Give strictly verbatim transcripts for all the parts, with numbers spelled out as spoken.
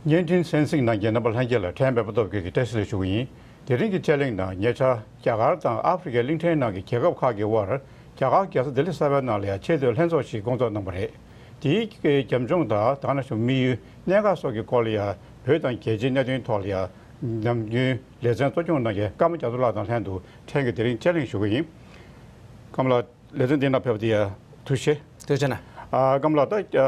བརྙན་འཕྲིན་གསན་གཟིགས་གནང་མཁན་རྣམ་པ་ལྷན་རྒྱས་ལ་ཕྲན་སྤེན་པ་སྟོབས་རྒྱས་ཀྱིས་བཀྲ་ཤིས་བདེ་ལེགས་ཞུ་གི་ཡིན། དེ་རིང་གི་དཔྱད་གླེང་ནང་ཉེ་ཆར་རྒྱ་གར་དང་ཨ་ཧྥེ་རི་ཁའི་གླིང་ཕྲན་ནང་གི་རྒྱལ་ཁབ་ཁག་གི་དབར་རྒྱ་གར་རྒྱལ་ས་ལྡི་ལི་གསར་པའི་ནང་ལ་ཡང་ཆེས་མཐོའི་ལྷན་ཚོགས་ཤིག་བསྐོང་ཚོགས་གནང་བ་རེད། དེའི་རྒྱབ་ལྗོངས་དང་ད་ག་ནང་བཞིན་དམིགས་ཡུལ། གནད་འགག་སོགས་ཀྱི་སྐོར་ལ་ཡང་བོད་དང་རྒྱལ་སྤྱིའི་གནད་དོན་ཐོག་ལ་ཡང་ནམ་རྒྱུན་ལེ་ཚན་གཙོ་སྐྱོང་གནང་མཁན་ཀརྨ་རྒྱ་མཚོ་ལགས་དང་ལྷན་དུ་ཕྲན་གྱིས་དེ་རིང་དཔྱད་གླེང་ཞུ་གི་ཡིན། ཀརྨ་ལགས། ལེ་ཚན་འདི་ནང་ཕེབས་པ་དེ་ཡང་ཐུགས་རྗེ་ཆེ། ཐུགས་རྗེ་གནང་། ཨ། ཀརྨ་ལགས། ད་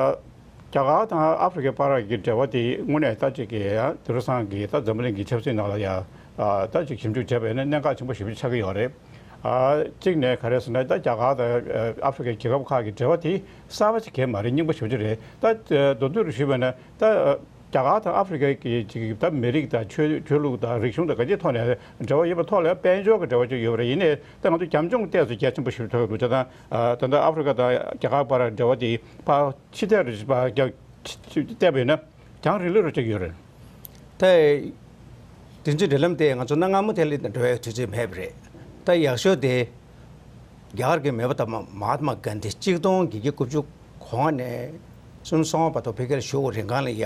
རྒྱ་གར་དང་ཨ་ཧྥེ་རི་ཁའི་བར་གྱི་འབྲེལ་བ་དེ་དངོས་གནས་ད་ཅིག་གི་ཡང་དེང་སང་གི་ད་འཛམ་བུ་གླིང་གི་ཆབ་སྲིད་ནང་ལ་ཡང་ཨ་ད་ཅིག་ཞིབ་འཇུག་བྱས་པ་ཡིན་ན་གནད་འགག་ཆེན་པོ་ཞེ་པོ་ཆགས་ཀྱི་ཡོད་རེད། ཨ། གཅིག་ནས་ག་རེ་ཟེར་ན་ད་རྒྱ་གར་དང་ཨ་ཧྥེ་རི་ཁའི་རྒྱལ་ཁབ་ཁག་གི་འབྲེལ་བ་དེ་གསར་པ་ཅིག་གང་ཡང་མ་རེད། རྙིང་པ་ཞེ་པོ་ཅིག་རེད། ད་མདོར་བསྡུས་རུ་ཞུས་པ་ཡིན་ན་ད། རྒྱ་གར་དང་ཨ་ཧྥེ་རི་ཁའི་ཅིག་ད་མི་རིགས་དང་ཆོས་ཆོས་ལུགས་དང་རིག་གཞུང་དང་ག་ཅིའི་ཐོག་ནས་འབྲེལ་བ་ཡོད་པའི་ཐོག་ལ་དཔལ་འབྱོར་གྱི་འབྲེལ་བ་ཅིག་ཡོད་པ་རེད། ཡིན་ནའི་ད་ང་ཚོ་རྒྱབ་ལྗོངས་བལྟས་ཚེ་གལ་ཆེན་པོ་ཞིག་མཐོང་གི་འདུག་ད་ལྟ་ཨ་ད་ལྟ་ཨ་ཧྥེ་རི་ཁ་དང་རྒྱ་གར་བར་འབྲེལ་བ་དེ་ཕར་ཕྱི་ཐད་རུ་ཕར་རྒྱ་བལྟས་པ་ཡིན་ན་གྱང་རིང་ལོས་རུ་ཆགས་ཀྱི་ཡོད་རེད། ད་དེ་ཚོའི་འབྲེལ་ལམ་དེ་ང་ཚོ་གནའ་སྔ་མོ་དེ་ལས་འགྲོ་བའི་དུས་ཚོད་མེད་པ་རེད། ད་ཡག་ཤོས་དེ། རྒྱ་གར་གྱི་མེས་པོ་དམ་པ་མ་ཧཱ་ཏྨ་གྷན་དྷི་གཅིག་སྟོང་བརྒྱད་བརྒྱ་དགུ་བཅུ་གོ་ལྔ་ནས་སུམ་ཅུ་སོ་ལྔ་བར་དུ་ཕ་གིར་བཞུགས་པའི་རིང་གང་ལ་ཡ།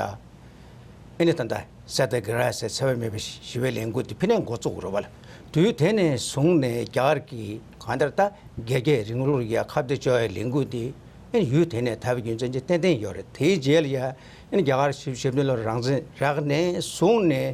ཨེ་ནི་ད་ལྟ་སཏ་ཏ་གྷི་ར་ཟེར་འཚེ་བ་མེད་པའི་ཞི་བའི་ལས་འགུལ་དེ་ཕ་གིར་འགོ་བཙུགས་རེད་པ། དུས་དེ་ནས་བཟུང་ནས་རྒྱ་གར་གྱི་གང་ལྟར་ད་རྒྱལ་གཅེས་རིང་ལུགས་ལ་ཡ་ཁ་གཏད་གཅོག་ཡའི་ལས་འགུལ་དེ་ཨེ་ནི་ཡུལ་དེ་ནས་དར་བའི་རྒྱུ་མཚན་ཅིག་ཏན་ཏན་ཡོད་རེད། དེའི་རྗེས་ལ་ཡ་ཨེ་ནི་རྒྱ་གར་ཞེ་ཤོས་ལ་རང་བཙན་རག་ནས་བཟུང་ནས་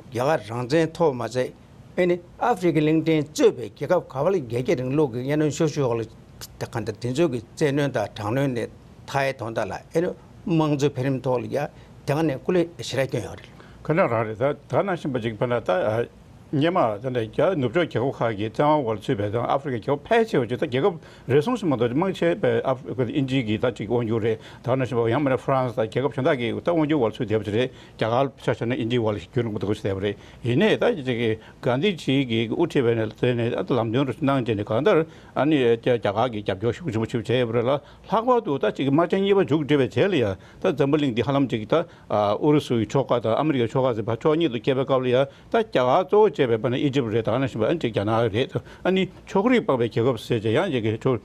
རྒྱ་གར་རང་བཙན་ཐོབ་མ་ཚད། ཨེ་ནི་ཨ་ཧྥེ་རི་ཁའི་གླིང་ཕྲན་གཙོས་པའི་རྒྱལ་ཁབ་ག་བ་ལ་རྒྱལ་གཅེས་རིང་ལུགས་ཀྱི་གཉའ་གནོན་ཤུགས་ཆེ་འོག་ལ་ད་གང་ལྟར་དེ་ཚོའི་གི་བཙན་གནོན་དང་དྲག་གནོན་ནས་ཐར་ཡའི་དོན་དག་ལ་ཨེ་ནི་དམངས་གཙོའི་འཕེལ་རིམ་ཐོག་ལ་ཡ་དེ་ག་ནས་སྐུ་ལས་ཞེ་དྲག་བསྐྱོན་ཡོད་རེད། ཁ་ན་རང་རེད། ད་ད་ནང་བཞིན་པ་ཅིག་ཕ་ན་ད་སྔོན་མ་ད་ནས་རྒྱ་ནུབ་ཕྱོགས་རྒྱལ་ཁབ་ཁག་གི་བཙན་དབང་འོག་ལ་ཚུད་པའི་ད་ཨ་ཧྥེ་རི་ཁའི་རྒྱལ་ཁབ་ཕལ་ཆེ་བ་ཅིག་ད་རྒྱལ་ཁབ་རེ་ཟུང་ཞིག་མ་གཏོགས་མང་ཆེ་བས་ཨ་ཧྥེ་རི་ཁ་དབྱིན་ཇིའི་གི་ད་ཅིག་དབང་སྒྱུར་རེད། ད་ནང་བཞིན་པ་ཡང་མིན་ན་ཧྥ་རན་སི་དང་རྒྱལ་ཁབ་གཞན་དག་གི་ད་དབང་སྒྱུར་འོག་ལ་ཚུད་བསྡད་པ་ཅིག་རེད། རྒྱ་གར་ཆ་བཞག་ན་དབྱིན་ཇིའི་འོག་ལ་བསྒྱུར་འགྲོ་གི་འདུག་ཟེར་བ་རེད། ཡིན་ནའི་ད་ཅིག་གི་གྷན་དྷི་ཇི་གིས་དབུ་ཁྲིད་པའི་ནས་དེ་ནས་ད་ལམ་སྟོན་རུ་གནང་བྱས་ནས་གང་ལྟར་ཨ་ནི་རྒྱ་རྒྱ་གར་གྱི་རྒྱབ་སྐྱོར་ཤུགས་ཆེན་པོ་ཞིག་བྱས་པ་རེད་ལ། ལྷག་པར་དུ་ད་ཅིག་གི་དམག་ཆེན་གཉིས་པ་མཇུག་སྒྲིལ་བའི་རྗེས་ལ་ཡང་ད་འཛམ་བུ་གླིང་འདི་ཧ་ལམ་ཅིག་ད་ཨུ་རུ་སུ་ཡི་ཕྱོགས་ཁག་དང་ཨ་མི་རི་ཀའི་ཕྱོགས་ཁག་ཟེར་བ་ཕྱོགས་གཉིས་སུ་གྱེས་པའི་སྐབས་ལ་ཡང་ད་རྒྱ་གར་གཙོ་བོ་བྱས་པའི་ཕ་ནས་ཨི་ཇིབ་རེད། ད་ནང་བཞིན་པ་ཨ་ནི་ཅིག་རྒྱ་ནག་རེད། ཨ་ནི་ཕྱོགས་རིས་སྤངས་པའི་རྒྱལ་ཁབ་ཟེར་བྱས་ཡང་ཅིག་གི་ཕྱོགས་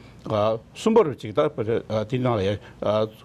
གསུམ་པ་རུ་ཅིག་ད་དེ་ནང་ལ་ཡང་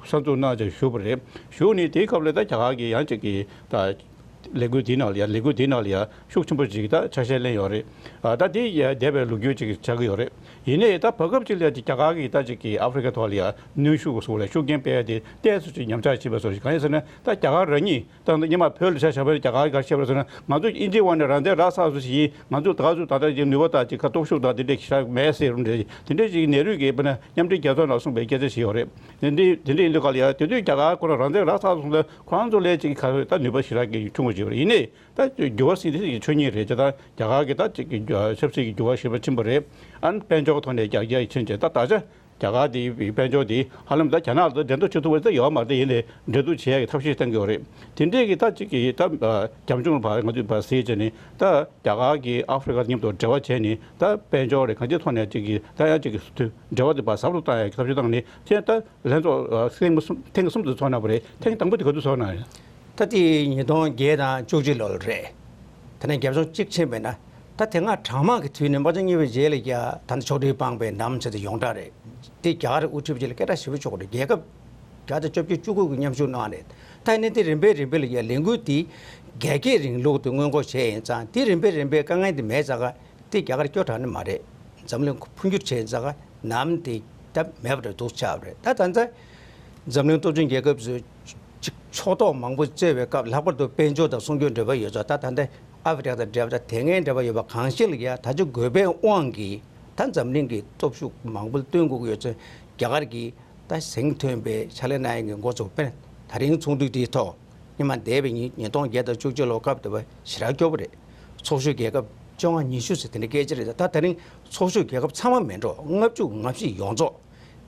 གསར་འཛུགས་གནང་བྱས་བཞུགས་པ་རེད། བཞུགས་ནས་དེའི་སྐབས་ལ་ད་རྒྱ་གར་གྱི་ཡང་ཅིག་གི་ད་ལས་འགུལ་དེའི་ནང་ལ་ཡང་ལས་འགུལ་དེའི་ནང་ལ་ཡང་ཤུགས་ཆེན་པོ་ཅིག་ད་ཆ་ཤས་ལེན་ཡོད་རེད། ཨ་ད་དེ་ཡང་འདས་པའི་ལོ་རྒྱུས་ཅིག་ཆགས་ཀྱི་ཡོད་རེད། ཡིན་ནའི་ད་བར་སྐབས་ཅིག་ལ་ཅིག་རྒྱ་གར་གྱིས་ད་ཅིག་གི་ཨ་ཧྥེ་རི་ཁ་ཐོག་ལ་ཡང་གནོན་ཤུགས་སོགས་ལ་ཤུགས་རྐྱེན་སྤེལ་ཡ་དེ་ཏོག་ཙམ་ཅིག་ཉམས་ཆག་ཕྱིན་པ་སོགས་ཤིག་གང་ཡིན་ཟེར་ན་ད་རྒྱ་གར་རང་ཉིད་ད་སྔོན་མ་བོད་ལ་ཆ་བཞག་པ་ཡིན་ན་རྒྱ་གར་ག་རེ་བཤད་པ་རེད་ཟེར་ན། ང་ཚོ་དབྱིན་ཇིའི་དབང་ནས་རང་བཙན་རག་ཚར་སོང་ཞིག་ཡིན། ང་ཚོ་ད་ག་ཚོད་ད་ལྟ་ཅིག་ནུས་པ་དང་ཅིག་ག་སྟོབས་ཤུགས་དང་དེ་འདྲས་ཞེ་དྲག་མེད་ཟེར་རུང་འདྲ་དེ་འདྲས་ཅིག་ནེ་རུས་ཀྱིས་དཔེར་ན་མཉམ་འབྲེལ་རྒྱལ་ཚོགས་ནང་གསུངས་པའི་སྐད་ཆ་ཞིག་ཡོད་རེད། དེ་འདྲས་དེ་འདྲས་ཡིན་དུས་ག་ལ་ཡ་དེ་དུས་རྒྱ་གར་ཁོ་རང་རང་བཙན་རག་ཚར་སོང་ལ་ཁོ་རང་ཚོ་ལས་ཅིག་ག་ད་ནུས་པ་ཞེ་དྲག་གི་ཐོན་དགོས་ཀྱི་ཡོད་རེད། ཡིན་ནའི་ད་འགྱུར་བ་ཟིན་དེ་ཆོས་ཉིད་རེད་ཅེས་དང་རྒྱ་གར་གྱི་ད་ཅིག་གི་ཆབ་སྲིད་ཀྱི་འགྱུར་བ་ཞེ་པོ་ཕྱིན་པ་རེད། ཨ་ནི་དཔལ་འབྱོར་ཐོག་ནས་རྒྱ་རྒྱ་ཡིས་ཕྱིན་ཅེས་ད་ད་ཆ་རྒྱ་གར་དེའི་དཔལ་འབྱོར་དེ་ཧ་ལམ་ད་རྒྱ་ནག་ལ་འགྲན་བསྡུར་བྱེད་ཐུབ་པ་ད་ཡོད་མ་རེད། ཡིན་ནའི་འགྲན་བསྡུར་བྱེད་ཡག་གི་ཐབས་ཤེས་གཏང་གི་ཡོད་རེད། དེ་འདྲས་ཀྱི་ད་ཅིག་གི་ད་རྒྱབ་ལྗོངས་ལ་ང་ཚོས་ཕར་གཟིགས་བྱས་ནས་ད་རྒྱ་གར་གྱིས་ཨ་ཧྥེ་རི་ཁ་མཉམ་དུ་འབྲེལ་བ་བྱས་ནས་ད་དཔལ་འབྱོར་རེད་གང་ཅིའི་ཐོག་ནས་ཅིག་གི་ད་ཡང་ཅིག་གི་འབྲེལ་བ་དེ་ཕར་ཟབ་ཏུ་བཏང་ཡག་གི་ཐབས་ཤེས་བཏང་ནས་དེ་ད། ལྷན་ཚོགས་ཐེངས་གསུམ་ཐེངས་གསུམ་དུ་ཚོགས་གནང་བ་རེད། ཐེངས་དང་པོ་དེ་ག་དུས་ཚོགས་གནང་ཡོད། ད་དེ་ཉིས་སྟོང་བརྒྱད་དང་བཅུ་གཅིག་ལོ་ལ་རེད། དེ་ནས་རྒྱབ་ལྗོངས་གཅིག་ཕྱིན་པས་ན་ད་དེ་སྔ་གྲང་དམག་གི་དུས་ནས་དམག་ཆེན་གཉིས་པའི་རྗེས་ལ་ཡ་ད་ནི་ཕྱོགས་སྒྲིག་སྤངས་པའི་ནམ་ཟེར་དེ་ཡོངས་གྲགས་རེད། དེ་རྒྱ་གར་དབུ་ཁྲིད་ཀྱི་ལ་སྐད་གྲགས་ཞེ་པོ་ཆོག་རེད། རྒྱལ་ཁབ་བརྒྱ་དང་བཅོ་བརྒྱད་བཅུ་དགུ་གི་མཉམ་ཞུགས་གནང་རེད། ད་ནི་དེ་རིམ་པས་རིམ་པས་ལ་ཡ་ལས་འགུལ་དེ་རྒྱལ་གཅེས་རིང་ལུགས་དེ་སྔོན་འགོག་བྱས་ཡིན་ཙང་དེ་རིམ་པས་རིམ་པས་དཀའ་ངལ་དེ་མེད་ཙང་ག་དེ་རྒྱ་གར་སྐྱོ་དྲགས་ནི་མ་རེད། འཛམ་གླིང་འཕོ་འགྱུར་བྱས་ཙང་ནམ་དེ་ད་མེད་པ་རེད་འདུག་ཆགས་པ་རེད། ད་ད་ལྟ་འཛམ་གླིང་སྟོབས་ཆེན་རྒྱལ་ཁབ་ཚོས་ཅིག་ཕྱོགས་གཏོགས་མང་པོ་རྩོད་པའི་སྐབས་ལྷག་པར་དུ་དཔལ་འབྱོར་དང་སྲུང་སྐྱོབ་འབྲེལ་བ་ཡོད་ཙང་ད་ད་ལྟ་ཨ་ཧྥེ་རི་ཁ་དང་འབྲེལ་བ་དང་དེ་སྔའི་འབྲེལ་བ་ཡོད་པ་གང་ཞིག་ལ་ཡ་ད་ཆ་དགོས་པའི་དབང་གིས་ད་འཛམ་གླིང་གི་སྟོབས་ཤུགས་མང་པོ་བཏོན་དགོས་ཀྱི་ཡོད་ཚེ་རྒྱ་གར་གྱིས་ད་གཟེངས་ཐོན་པའི་ཕྱག་ལས་གནང་ཡག་གི་འགོ་ཚུགས་པས་ད་རིང་ཚོགས་འདུ་དེའི་ཐོག་སྔོན་མ་འདས་པའི་ཉིས་ཉིས་སྟོང་བརྒྱད་དང་བཅུ་གཅིག་ལོ་སྐབས་དེ་བ་ཞེ་དྲག་སྐྱོ་པོ་རེད། ཚོགས་ཞུགས་རྒྱལ་ཁབ་བཅོ་ལྔ་ཉི་ཤུ་ཟེར་དེ་འདྲ་སྐད་ཆ་རེད། ད་ད་རིང་ཚོགས་ཞུགས་རྒྱལ་ཁབ་ཚང་མ་མིན་འགྲོ་ལྔ་བཅུ་ང་བཞི་ཡོངས་རྫོགས་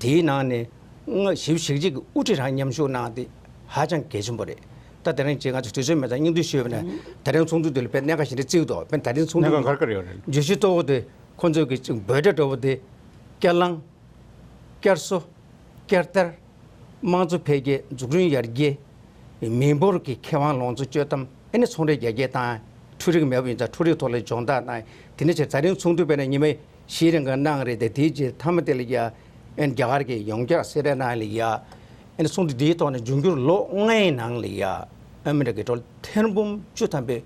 དེའི་ནང་ནས་ལྔ་བཞི་བཅུ་ཞེ་གཅིག་གི་དབུ་ཁྲིད་རང་མཉམ་ཞུགས་གནང་དེ་ཧ་ཅང་གལ་ཆེན་པོ་རེད། ད་དེ་རིང་ཅིག་ང་ཚོ་དུས་ཚོད་མེད་ཙང་སྙིང་བསྡུས་ཞུས་པ་ན་ད་རིང་ཚོགས་འདུ་དེ་ལ་དཔེ་གནད་འགག་ཞེ་དྲག་བརྩི་གི་འདུག་དཔེ་ད་རིང་ཚོགས་འདུ་གནད་འགག་ག་རེ་ག་རེ་ཡོད་རེད། བརྗོད་གཞི་གཙོ་བོ་དེ་ཁོང་ཚོས་ཀྱི་ཅིག་འབོད་སྒྲ་འདྲ་བོ་དེ་བསྐྱར་ལངས། བསྐྱར་གསོ། བསྐྱར་དར། དམངས་གཙོ་འཕེལ་རྒྱས། འཛུགས་སྐྲུན་ཡར་རྒྱས། མི་འབོར་གྱི་ཁེ་དབང་ལོངས་སུ་སྤྱོད་སྟངས། ཨ་ནི་ཚོང་རའི་རྒྱ་སྐྱེད་བཏང་། འཕྲུལ་རིག་མེད་པ་ཡིན་ཙང་འཕྲུལ་རིག་ཐོག་ལ་སྦྱོང་བརྡར་གནང་། དེ་ནས་ཕྱིར་ད་རིང་ཚོགས་འདུ་དཔེར་ན་ཉི་མ་བཞིའི་རིང་ག་གནང་རེད་དེ་དེའི་རྗེས་མཐའ་མ་དེ་ལ་ཡ་ཨ་ནི་རྒྱ་གར་གྱི་ཡོངས་བསྐྱར་གསལ་བསྒྲགས་གནང་ལ་ཡ་ཨ་ནི་ཚོགས་འདུ་འདིའི་ཐོག་ནས་འབྱུང་འགྱུར་ལོ་ལྔའི་ནང་ལ་ཡ་ ཨ་མི་རི་ཀའི་ཌོ་ལར་ཐེར་འབུམ་བཅུ་ཐམ་པའི་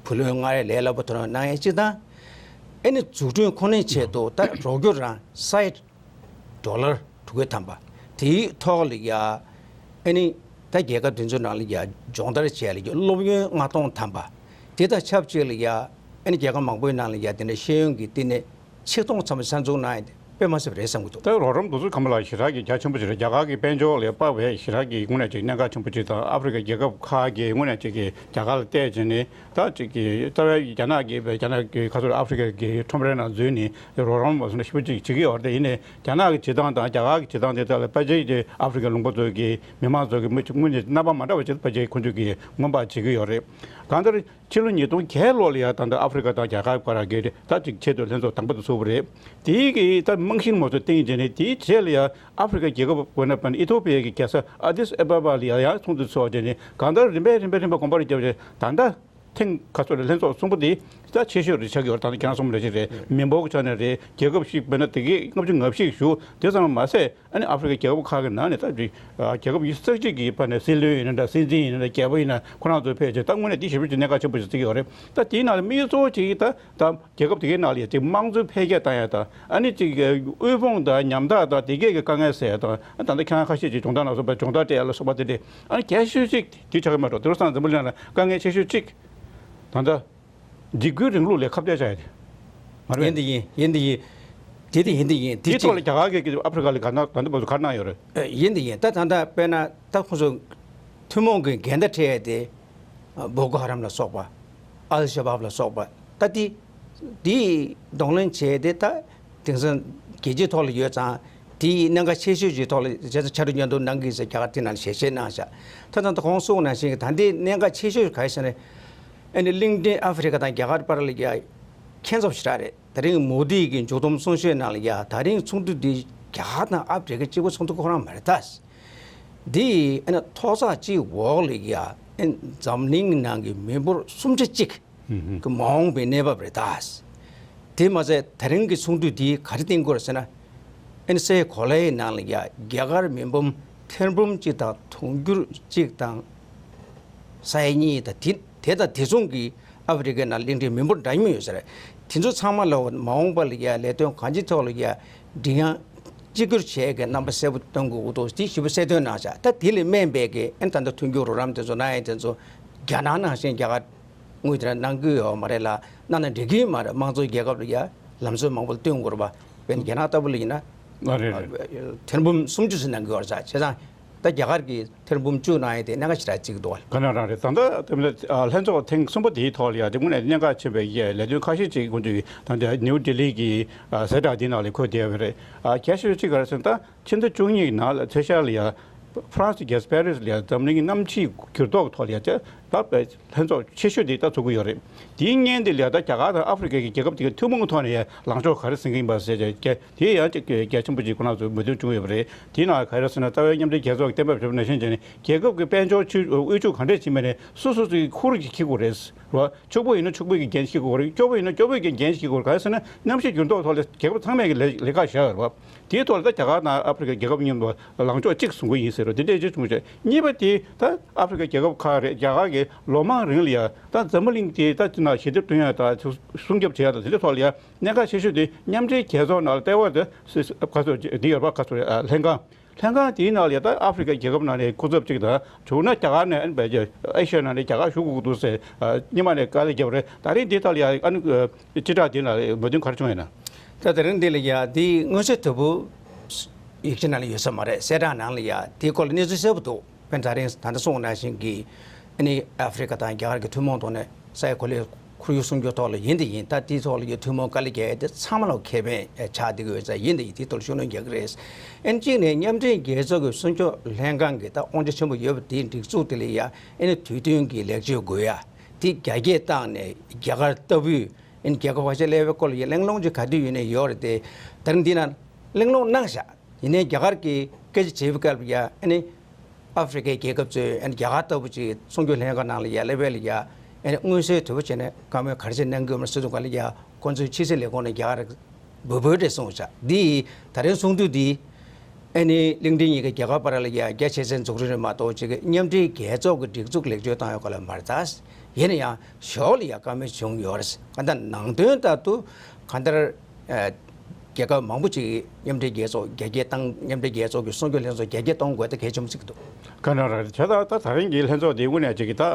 བུ་ལོན་སྔར་ལས་སླ་པོ་ཐོབ་གནང་ཡས་གཅིག་དང་། ཨ་ནི་འཛུགས་སྐྲུན་ཁོ་ནའི་ཆེད་དུ་ད་རོགས་སྐྱོར་རང་ས་ཡ་ཌོ་ལར་དྲུག་བརྒྱ་ཐམ་པ་དེའི་ཐོག་ལ་ཡ། ཨ་ནི་ད་རྒྱལ་ཁབ་དེ་ཚོའི་ནང་ལ་ཡ་སྦྱོང་བརྡར་བྱས་ལ་ཡ་སློབ་ཡོན་ལྔ་སྟོང་ཐམ་པ་དེ་དང་ཆབས་ཅིག་ལ་ཡ། ཨ་ནི་རྒྱལ་ཁབ་མང་པོའི་ནང་ལ་ཡ་དེ་འདྲ་ཤེས་ཡོན་གྱི་བསྟི་གནས་ཆིག་སྟོང་ཙམ་གསར་འཛུགས་གནང་ཡ་དེ་དཔེ་མ་སྲིད་པ་རེད་བསམ་གྱི་འདུག་ད་རོགས་རམ་དེ་ཚོ་གམ་ལ་ཞེ་དྲག་གི་རྒྱ་ཆེན་པོ་ཅིག་རེད། རྒྱ་གར་གྱི་དཔལ་འབྱོར་ལ་དཔག་པའི་ཞེ་དྲག་གི་དངོས་གནས་ཅིག་གནད་འགག་ཆེན་པོ་ཅིག་དང་། ཨ་ཧྥེ་རི་ཁའི་རྒྱལ་ཁབ་ཁག་གིས་དངོས་གནས་ཅིག་གི་རྒྱ་གར་ལ་བལྟས་བྱས་ནས། ད་ཅིག་གི་རྩ་བའི་རྒྱ་ནག་གི་རྒྱ་ནག་གི་ཁ་ཐོར་ཨ་ཧྥེ་རི་ཁ་གི་ཁྲོམ་རའི་ནང་འཛུལ་ནས་རོགས་རམ་བཟོ་འདྲ་ཞེ་པོ་ཅིག་བྱེད་ཀྱི་ཡོད་རེད། ཡིན་ནའི་རྒྱ་ནག་གི་བྱེད་སྟངས་དང་རྒྱ་གར་གྱི་བྱེད་སྟངས་དེ་དག་ལ་ཕལ་ཆེར་གྱི་ཨ་ཧྥེ་རི་ཁའི་ལུང་པ་ཚོ་གི་མི་མང་ཚོ་གི་མི་དངོས་གནས་རྣམ་པ་མ་འདྲ་བ་ཅིག་ཕལ་ཆེར་ཁོང་ཚོས་ཀྱི་མངོན་པ་བྱེད་ཀྱི་ཡོད་རེད། གང་ལྟར་ཕྱི་ལོ་ཉིས་སྟོང་བརྒྱད་ལོ་ལ་ཡ་ད་ལྟ་ཨ་ཧྥེ་རི་ཁ་དང་རྒྱ་གར་བར་གྱི་ད་ཅིག་ཆེད་དུ་ལྷན་ཚོགས་དང་པོ་དེ་ཚུགས་པ་རེད། དེའི་གི་ད་རྨང་གཞི་མ་ཚོ་བཏིང་བྱས་ནས། དེའི་རྗེས་ལ་ཡ་ཨ་ཧྥེ་རི་ཁའི་རྒྱལ་ཁབ་དཔེར་ན་ཨི་ཐོ་པི་ཡ་གི་རྒྱལ་ས་ཨ་དིས་ཨ་བ་བ་ལ་ཡ་ཡང་ཚོགས་འདུ་ཚོགས་བྱས་ནས། གང་ལྟར་རིམ་པས་རིམ་པས་གོམ་པ་རེ་བརྒྱབ་བྱས་ད་ལྟ་ཐེངས་ཁ་སོ་རེ་ལྷན་ཚོགས་གསུམ་པོ་དེ་ད་ཆེ་ཤོས་རེ་ཆགས་ཀྱི་ཡོད་རེད། ད་ལྟ་ཁྱེད་རང་གསུངས་པ་ནང་བཞིན་རེད། མི་འབོར་གྱི་ཆ་ནས་རེད། རྒྱལ་ཁབ་ཞིག་དཔེར་ན་དེ་གའི་ལྔ་བཅུ་ང་བཞི་བཞུགས་དེ་ཙམ་མ་ཟད། ཨ་ནི་ཨ་ཧྥེ་རི་ཁའི་རྒྱལ་ཁབ་ཁག་གི་ནང་ནས་ད་ཅིག་རྒྱལ་ཁབ་ཉི་ཤུ་རྩ་གཅིག་གི་བར་ནས་སྲིད་བློན་ཡིན་ན་འདྲ། སྲིད་འཛིན་ཡིན་ན་འདྲ། རྒྱལ་པོ་ཡིན་ན། ཁོ་རང་ཚོ་ཕེབས་བྱས་ད་དངོས་གནས་དེ་ཞེ་པོ་ཅིག་གནད་འགག་ཆེན་པོ་ཞིག་བརྩི་གི་ཡོད་རེད། ད་དེའི་ནང་ལ་དམིགས་ཡུལ་གཙོ་བོ་ཅིག་ད་ད་རྒྱལ་ཁབ་དེ་གའི་ནང་ལ་ཡ་ཅིག་དམངས་གཙོ་འཕེལ་རྒྱས་བཏང་ཡ་དང་། ཨ་ནི་ཅིག་དབུལ་ཕོངས་དང་ཉམ་ཐག་དང་དེ་གའི་གི་དཀའ་ངལ་སེལ་ཡ་དང་། ད་ལྟ་ཁྱེད་རང་ཁ་ཤས་ཅིག་སྦྱོང་བརྡར་ནང་སོགས་པ་སྦྱོང་བརྡར་སྤྲད་ཡ་ལ་སོགས་པ་དེ་འདྲས། ཨ་ནི་གལ་ཆེ་ཤོས་ཅིག་དེ་ཆགས་ཀྱི་མ་གཏོགས། དེང་སང་འཛམ་བུ་གླིང་ལ་དཀའ་ངལ་ཆེ་ཤོས་གཅིག་ད་ལྟ་འཇིགས་སྐུལ་རིང་ལུགས་ལས་ཁ་གཏད་བཅག་ཡ་དེ་མ་རེད་པས། ཡིན་དེ་ཡིན། ཡིན་དེ་ཡིན། དེ་དེ་ཡིན་དེ་ཡིན། དེ་དེའི་ཐོག་ལ་གཅིག་རྒྱ་གར་གྱིས་ཨ་ཧྥེ་རི་ཁ་ལ་ག་ན་ད་ལྟ་བར་དུ་ག་རེ་གནང་ཡོད་རེད། ཨ། ཡིན་དེ་ཡིན། ད་ད་ལྟ་དཔེར་ན་ད་ཁོང་ཚོ་ཐུན་མོང་གི་འགལ་ཟླ་འཕྲད་ཡ་དེ། ཨ། བོ་ཀོ་ཧ་རམ་ལ་སོགས་པ། ཨལ་ཤ་བབ་ལ་སོགས་པ། ད་དེ་དེ་གདོང་ལེན་བྱས་ཏེ། ད་དེང་སང་རྒྱལ་སྤྱིའི་ཐོག་ལ་ཡོད་ཙང་། དེའི་གནད་འགག་ཆེ་ཤོས་ཀྱི་ཐོག་ལ་བྱས་ཙང་ཕྱར་གྲུ་བརྙན་ཐུང་གནང་གི་ཟེར་རྒྱ་གར་དེ་ནང་ལ་ཞལ་བཞེས་གནང་བཞག་ད་ད་ད་གོང་གསུངས་ནང་བཞིན་གྱི་ད་ལྟའི་གནད་འགག་ཆེ་ཤོས་ག་རེ་ཟེར་ན། ཨ་ནི་གླིང་ཕྲན་ཨ་ཧྥེ་རི་ཁ་དང་རྒྱ་གར་བར་ལ་ཡ་ཁྱད་མཚར་ཞེ་དྲག་རེད། དེ་རིང་མོ་དི་གི་མཇུག་བསྡོམས་གསུང་བཤད་ནང་ལ་ཡ། ད་རིང་ཚོགས་འདུ་འདི་རྒྱ་གར་དང་ཨ་ཧྥེ་རི་ཁ་གཅིག་པོ་ཚོགས་འདུ་ཁོ་རང་མ་རེད་ད། འདི་ཨ་ནི་ཐོག་བརྩེགས་གཅིག་འོག་ལ་ཡ། ཨ་ནི་འཛམ་གླིང་ནང་གི་མི་འབོར་སུམ་ཆ་གཅིག་གི་མ་འོངས་པའི་གནས་བབ་རེད་ད། དེ་མ་ཟད་དེ་རིང་གི་ཚོགས་འདུ་འདིས་ག་རེ་བསྟན་གྱི་ཡོད་རེད་ཟེར་ན། ཨ་ནི་སའི་གོ་ལའི་ནང་ལ་ཡ་རྒྱ་གར་མི་འབུམ་ཐེར་འབུམ་གཅིག་དང་དུང་ཕྱུར་གཅིག་དང་ས་ཡ་གཉིས་དང་དེ་དེ་དང་དེ་མཚུངས་ཀྱི་ཨ་ཧྥེ་རི་ཁའི་ནང་གླིང་ཕྲན་མི་འབོར་འདྲ་མཉམ་ཡོད་ས་རེད། དེ་ཚོ་ཚང་མ་ལ་མ་འོངས་པ་ལ་ཡ་ལས་དོན་གང་ཅིའི་ཐོག་ལ་ཡ་མགྲིན་དབྱངས་གཅིག་གྱུར་བྱེད་ཡག་གི་རྣམ་པ་གསལ་པོ་སྟོན་དགོས་ཀྱི་འདུག་དེ་ཞིབ་པོ་གསལ་སྟོན་གནང་བཞག་ད་དེ་ལ་སྨན་པའི་གི་ཨ་ནི་ད་ལྟ་མཐུན་འགྱུར་རོགས་རམ་དེ་ཚོ་གནང་ཡག་དེ་ཚོ་རྒྱ་ནག་ནང་བཞིན་རྒྱ་གར་དངུལ་དེ་འདྲ་གནང་གི་ཡོད་མ་རེད་ལ། གནང་ན་འགྲིག་གི་མ་རེད། དམངས་གཙོའི་རྒྱལ་ཁབ་ལ་ཡ་ལམ་སྲོལ་མང་པོ་ལ་བསྟུན་དགོས་རེད་པ། དཔེར་ན་རྒྱ་ནག་ལྟ་བུ་ལ་ཡིན་ན། ཨ། རེད་རེད། ཐེར་འབུམ་སུམ་ཅུ་ཙམ་གནང་གི་ཡོད་རེད་ཟེར། བྱས་ཙང་ད་རྒྱ་གར་གྱིས་ཐེར་འབུམ་བཅུ་གནང་ཡག་དེ་གནད་འགག་ཞེ་དྲག་བརྩི་གི་འདུག་བ། ག་ན་རང་རེད། ད་ལྟ་དེ་མིན་ལྷན་ཚོགས་ཐེངས་གསུམ་པ་དེའི་ཐོག་ལ་ཡ་དེ་དངོས་གནས་གནད་འགག་ཆེན་པོའི་ལས་དོན་ཁ་ཤས་ཅིག་ཁོང་ཚོས་ད་ལྟ་ནིའུ་ལྡི་ལི་གི་ཨ་གསལ་བསྒྲགས་འདིའི་ནང་ལ་འཁོད་བསྡད་ཡོད་རེད། ཨ། གལ་ཆེ་ཤོས་གཅིག་ག་རེ་ཟེར་ན། ད་ཕྱི་ཟླ་བཅུ་གཉིས་ཀྱི་ནང་ལ་ཚེས་ཤར་ལ་ཡ་ཧྥ་རན་སི་རྒྱལ་ས་པེ་རི་སི་ལ་ཡ་འཛམ་གླིང་གི་གནམ་གཤིས་འགྱུར་ལྡོག་གི་ཐོག་ལ་ཡ་ད་ལྷན་ཚོགས་ཆེ་ཤོས་དེ་ད་ཚོགས་ཀྱི་ཡོད་རེད། དེའི་སྔོན་དེ་ལ་ཡ་ད་རྒྱ་གར་དང་ཨ་ཧྥེ་རི་ཁ་གི་རྒྱལ་ཁབ་དེ་གའི་ཐུན་མོང་གི་ཐོག་ནས་ཡ་ལངས་ཕྱོགས་ག་རེ་ཟིན་གྱི་ཡིན་པ་ཟེར་བྱས། དེ་ཡང་ཅིག་གལ་ཆེན་པོ་ཅིག་ཁོ་རང་ཚོས་མོས་མཐུན་བྱུང་ཡོད་པ་རེད། དེའི་ནང་ག་རེ་ཟེར་ན། རྩ་བའི་མཉམ་འབྲེལ་རྒྱལ་ཚོགས་ཀྱིས་གཏན་འབེབས་བྱས་པ་ནང་བཞིན་བྱས་ནས་རྒྱལ་ཁབ་ཀྱི་དཔལ་འབྱོར་ཕྱིར་དབུལ་ཕྱུག་གང་འདྲས་ཕྱིན་པ་ནས་སོ་སོ་སོའི་ཁུར་གྱིས་འཁྱེར་དགོས་རེད། རེད་བ། ཕྱུག་པོ་ཡིན་ན་ཕྱུག་པོའི་གི་འགན་འཁྱེར་དགོས་རེད། སྐྱོ་པོ་ཡིན་ན་སྐྱོ་པོའི་གི་འགན་འཁྱེར་དགོས་རེད། གང་ཡིན་ཟེར་ན་གནམ་གཤིས་འགྱུར་ལྡོག་ཐོག་ལ་རྒྱལ་ཁབ་ཚང་མས་གི་ལས་ལས་ཀ་བཞག་ཡོད་རེད་བ། དེའི་ཐོག་ལ་ད་རྒྱ་གར་དང་ཨ་ཧྥེ་རི་ཁའི་རྒྱལ་ཁབ་གཉིས་བར་ལངས་ཕྱོགས་གཅིག་བཟུང་གི་ཡིན་ཟེར་རོ། དེ་འདྲས་ཅིག་བྱུང་བྱས། གཉིས་པ་དེ་ད་ཨ་ཧྥེ་རི་ཁའི་རྒྱལ་ཁབ་ཁག་རེད། རྒྱ་གར་གྱིས་ལོ་མང་རིང་ལ་ཡ་ད་འཛམ་བུ་གླིང་དེ་ད་དེ་ན་ཞི་བདེ་བསྐྲུན་ཡ་དང་སྲུང་སྐྱོབ་བྱེད་ཡ་དང་དེ་འདྲའི་ཐོག་ལ་ཡ་གནད་འགག་ཆེ་ཤོས་དེ་མཉམ་འབྲེལ་རྒྱལ་ཚོགས་ནང་ལ་ལྟེ་བ་དེ་སི་སི་ག་ཚོད་འདི་ཡོད་པ། ག་ཚོད་ཨ་ལྷན་ཁང་། ལྷན་ཁང་དེའི་ནང་ལ་ཡ་ད་ཨ་ཧྥེ་རི་ཁའི་རྒྱལ་ཁབ་ནང་ནས་སྐུ་ཚབ་ཅིག་དང་། བྱུང་ན་རྒྱ་གར་ནས་ཨ་ནི་བལ་ཆེ་ཨེ་ཤི་ཡ་ནང་ནས་རྒྱ་གར་ཞུགས་དགོས་ཀྱི་འདུག་ཟེར། ཨ། སྔོན་མ་ནས་དཀའ་ལས་བརྒྱབ་རེད། ད་རིང་འདི་ལྟར་ཡ་ཨ་ནི་སྤྱི་བསྒྲགས་འདི་ལ་མོས་མཐུན་ག་རེ་བྱུང་ཡོད་ན། ད་དེ་རིང་འདི་ལ་ཡ་འདི་མངོན་གསལ་དོད་པོ་ཡིག་ཆ་ནང་ལ་ཡོད་ས་མ་རེད། གསལ་བསྒྲགས་ནང་ལ་ཡ་དེའི་སྐོར་ལ་གནས་ཚུལ་གསལ་པོ་འདུག་དཔེར་ན་ད་རིང་ད་ལྟ་གསུངས་པ་ནང་བཞིན་གྱི་ཨ་ནི་ཨ་ཧྥེ་རི་ཁ་དང་རྒྱ་གར་གྱི་ཐུན་མོང་ཐོག་ནས་ས་ཡ་གོ་ལའི་ཁོར་ཡུག་སྲུང་སྐྱོབ་ཐོག་ལ་ཡིན་དེ་ཡིན། ད་དེའི་ཐོག་ལ་ཡ་ཐུན་མོང་དཀའ་ལས་རྒྱག་ཡ་དེ་ཚང་མ་ལ་ཁེ་ཕན་ཆགས་བསྡད་ཀྱི་ཡོད་ས་ཡིན་དེ་ཡིན། དེའི་ཐོག་ལ་ཤུགས་སྣོན་རྒྱག་གི་རེད། ཨ་ནི་གཅིག་ནས་མཉམ་འབྲེལ་རྒྱལ་ཚོགས་ཀྱི་སྲུང་སྐྱོབ་ལྷན་ཁང་གི་ད་དབང་ཆ་ཆེན་པོ་ཡོད་པ་དེའི་སྒྲིག་འཛུགས་དེ་ལ་ཡ་ཨ་ནི་དུས་མཐུན་གྱི་ལེགས་བཅོས་དགོས་ཡ་དེ་རྒྱ་སྐྱེད་བཏང་ནས། རྒྱ་གར་ལྟ་བུའི་ཨ་ནི་རྒྱལ་ཁབ་ཁ་ཤས་ཀླད་པའི་སྐོར་ལ་ཡ་གླེང་སློང་ཅིག་ག་དུས་ཡིན་ནའི་ཡོད་རེད་དེ། ད་རིང་འདི་ན་གླེང་སློང་གནང་བཞག་ཡིན་ནའི་རྒྱ་གར་གྱིས་སྐད་ཆ་བྱེད་པའི་སྐབས་ལ་ཡ་ཨ་ནི་ཨ་ཧྥེ་རི་ཁའི་རྒྱལ་ཁབ་ཚོས་ཨ་ནི་རྒྱ་གར་ལྟ་བུ་ཅིག་སྲུང་སྐྱོབ་ལྷན་ཁང་ནང་ལ་ཡ་སླེབས་པ་ལ་ཡ་ཨ་ནི་མངོན་གསལ་དོད་པོ་བྱས་ནས་བཀའ་མོལ་ག་རེ་བྱས་གནང་གི་ཡོད་མ་རེད་ཟེར་དུས་ག་ལ་ཡ་ཁོང་ཚོའི་ཕྱི་སྲིད་ལས་ཁུངས་ནས་རྒྱ་གར་འབོད་འབོད་རེ་གསུངས་བཞག་འདི་ད་རིང་ཚོགས་འདུ་འདི་ ཨ་ནི་གླིང་ཕྲན་གཉིས་ཀྱི་རྒྱལ་ཁབ་བར་ལ་ཡ་རྒྱ་ཆེ་སའི་འཛུགས་རིམ་རེད་མ་གཏོགས་ཅིག་གི་མཉམ་འབྲེལ་རྒྱལ་ཚོགས་ཀྱི་སྒྲིག་འཛུགས་ལེགས་བཅོས་བཏང་ཡོད་ག་ལ་མ་རེད་ད། ཡིན་ན་ཡང་ཞོར་ལ་ཡ་བཀའ་མོལ་བྱུང་ཡོད་རེད། ཨ་ད་ནང་དོན་ལྟར་དུ་གང་ལྟར་ཨ་རྒྱལ་ཁབ་མང་པོ་ཅིག་མཉམ་འབྲེལ་རྒྱལ་ཚོགས་རྒྱ་སྐྱེད་བཏང་མཉམ་འབྲེལ་རྒྱལ་ཚོགས་ཀྱི་གསར་འགྱུར་ལྷན་ཚོགས་རྒྱ་སྐྱེད་གཏོང་དགོས་ད་གལ་ཆེན་པོ་ཅིག་འདུག་ག་འདྲ་རེད་བྱས་ད་ད་ད་རིང་གི་ལྷན་ཚོགས་འདི་དངོས་གནས་ཅིག་གི་ད་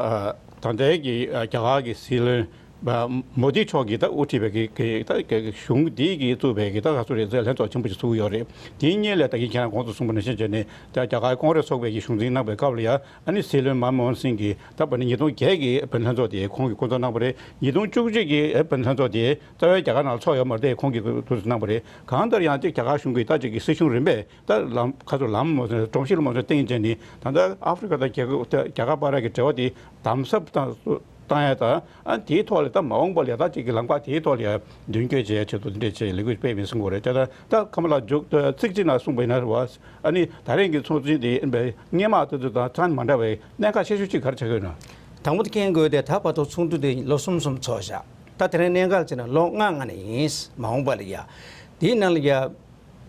ད་ལྟའི་གི་རྒྱ་གར་གི་སྲིད་བློན་མོ་དི་མཆོག་གིས་ད་དབུ་ཁྲིད་པའི་གི་གི་ད་གི་གཞུང་འདི་གི་བཙུགས་པའི་གི་ད་ག་ཚོད་རེད་ཟེར་ལྷན་ཚོགས་ཆེན་པོ་ཞིག་ཚུགས་ཡོད་རེད། དེའི་སྔོན་ལ་ད་གིན་ཁྱེད་རང་གོང་དུ་གསུངས་པ་ནང་བཞིན་བྱས་ནས་ད་རྒྱ་གར་ཀོང་རེས་ཚོགས་པའི་གི་གཞུང་འཛིན་གནང་པའི་སྐབས་ལ་ཡ་ཨ་ནི་སྲིད་བློན་མན་མོ་ཧན་སིང་གིས་ད་བར་ནི་ཉིས་སྟོང་བརྒྱད་ཀྱི་བོད་ལྷན་ཚོགས་དེ་ཁོང་གིས་བསྐོ་འཛུགས་གནང་པ་རེད། ཉིས་སྟོང་བཅུ་གཅིག་གི་བོད་ལྷན་ཚོགས་དེ་རྩ་བའི་རྒྱ་གར་ནང་ཚོགས་ཡོད་མ་རེད་དེ་ཁོང་གིས་དུ་གནང་པ་རེད། གང་ལྟར་ཡང་ཅིག་རྒྱ་གར་གཞུང་གིས་ད་ཅིག་གི་སྲིད་གཞུང་རིམ་པས་ད་ལམ་ཁ་ཚུར་ལམ་མོ་སྒྲོམ་གཞི་ལ་མོ་སྟེང་བྱས་ནས་ད་ལྟ་ཨ་ཧྥེ་རི་ཁ་དང་རྒྱ་གར་རྒྱ་གར་བར་གྱི་འབྲེལ་བ་དེ་དམ་ཟབ་དང་བཏང་ཡ་དང་ཨ་དེའི་ཐོག་ལ་ད་མ་འོངས་པ་ལ་ད་ཅིག་གི་ལམ་ཁ་དེའི་ཐོག་ལ་ཡ་མདུན་སྐྱོད་བྱེད་ཡ་ཆེད་དུ་འདི་འདྲས་བྱས་ལས་འགུལ་སྤེལ་མིན་གསུང་གི་རེད། ད་ད་ཁ་མ་ལ་མཇུག་ཏུ་ཚིག་གཅིག་ནང་གསུངས་པ་ཡིན་ན་རེད་བ། ཨ་ནི་ད་རིང་གི་ཚོགས་ཆེན་དེ་ཡིན་པའི་སྔོན་མ་དེ་ཚོ་དང་ཚང་མ་འདྲ་བའི་གནད་འགག་ཆེ་ཤོས་གཅིག་ག་རེ་ཆགས་ཀྱི་ཡོད་ན། དང་པོ་དེ་མཁྱེན་དགོས་དེ་ད་བར་དུ་ཚོགས་འདུ་དེ་ལོ་གསུམ་གསུམ་ཚོགས་བཞག་ད་དེ་རིང་གནད་འགག་ཅིག་ན་ལོ་ལྔ་སྔ་ནས་ཡིན། མ་འོངས་པ་ལ་ཡ་དེའི་ནང་ལ་ཡ་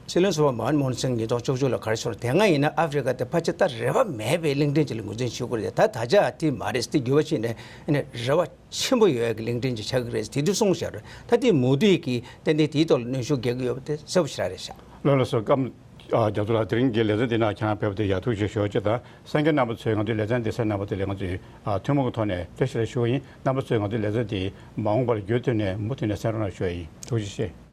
སྲིད་བློན་ཟུར་པ་མན་མོ་ཧན་སིང་ཉིས་སྟོང་བཅུ་བཅུ་ལ་ག་རེ་ཤོར་དེ་སྔ་ཡིན་ན་ཨ་ཧྥེ་རི་ཁ་དེ་ཕལ་ཆེར་ད་རེ་བ་མེད་པའི་གླིང་ཕྲན་ཅིག་ལ་ངོས་འཛིན་བྱེད་དགོས་རེད། ད་ད་ཆ་དེ་མ་རེད། དེ་འགྱུར་བ་ཕྱིན་ནས་ཨ་ནི་རེ་བ་ཆེན་པོ་ཡོད་ཀྱི་གླིང་ཕྲན་ཅིག་ཆགས་ཀྱི་རེད། དེ་དུས་གསུངས་བཞག་རེད། ད་དེ་མུ་མཐུད་ཀྱིས་ཏན་ཏན་དེའི་ཐོག་ལ་གནོན་ཤུགས་རྒྱག་གི་ཡོད་པ་དེ་གསལ་པོ་ཞེ་དྲག་རེད་ཤག་ལགས་ལགས་སོ། སྐབས་ཨ་རྒྱ་མཚོ་ལགས་དེ་རིང་གི་ལེ་ཚན་འདི་ནང་ཁྱེད་རང་ཕེབས་པ་དེ་ཡ་ཐུགས་རྗེ་ཆེ་ཞུ་བ་བཅས་དང་། གསན་མཁན་རྣམ་པ་ཚོས་ང་ཚོའི་ལེ་ཚན་འདི་གསན་གནང་བ་དེ་ལ་ང་ཚོས་ཨ་ཐུན་མོང་གི་ཐོག་ནས་བཀྲ་ཤིས་བདེ་ལེགས་ཞུ་བ་ཡིན། རྣམ་པ་ཚོས་ང་ཚོའི་ལེ་ཚན་འདི་མ་འོངས་པར་རྒྱུན་མཐུད་ནས་མུ་མཐུད་ནས་གསན་རོགས་གནང་ཞུ་བ་ཡིན། ཐུགས་རྗེ་ཆེ།